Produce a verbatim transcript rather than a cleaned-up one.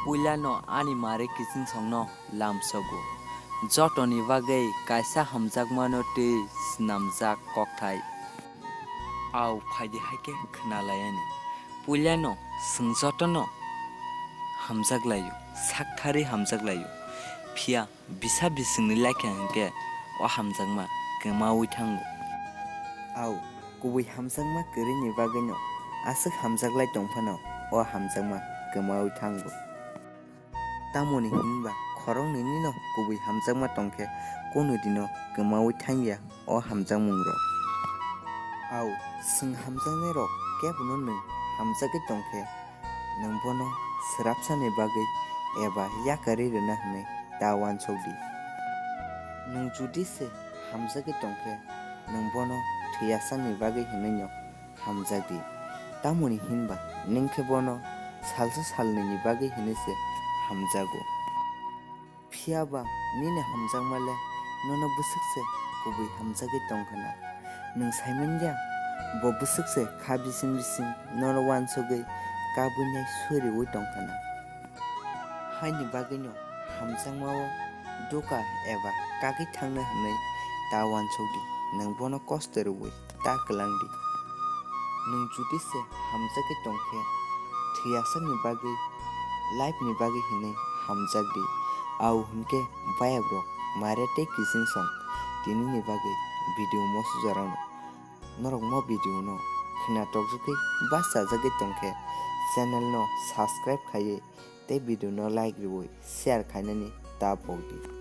Puilano ani mare kichingsongno lamsogo. Jotoni bagwi kaisa hamjakmano tei snamjak kokthai. Au phaidi hai khe khnalayani. Puilano chwng jotono hamjaklaio, sakthari hamjaklaio. Phiya bisa bisingni laikha hinkhe o hamjakma kwmaui thango. Au, kubui hamjakma kwrwini bagwino aswk hamjaklai tongphano o hamjakma kwmaui thango. Tamoni hinba khoroknwinino kubui hamjakma tongkhe kunudino kwmaui thangya o hamjakmungrok. Au, chwng hamjaknairok kebono nwng hamjagwi tongkhe, nwng bono swrapsani bagwi eba yakarwi rwna hwnwi ta uansukdi. Nwng judi se hamjagwi tongkhe, nwng bono thwiyasakni bagwi hwnwino hamjakdi. Tamoni hinba nwng khe bono salsa salnwini bagwi hwnwi se hamjago. Phiya ba nini hamjakma le nono bwswk se kubui hamjagwi tong khna. Nwng sai man ya, bo bwswk se kha bising bising nono uansugwi kabui nai suriui tong khna. Haini bagwino hamjakma-o doka eba kagwi thangna hwnwi ta uansukdi, nwng bono kosto rwui ta kwlangdi. Nwng judi se hamjagwi tongkhe, thwiyasakni bagwi, life ni bagwi hinwi hamjakdi. Au hwnkhe bayakrok mare tei kichingsong tinini bagwi video mo sujarokno. Norok mo video no khna tokjagwi bachajagwi tongkhe, channel no subscribe khaiwi tei video no like rwui share khainani ta pokdi.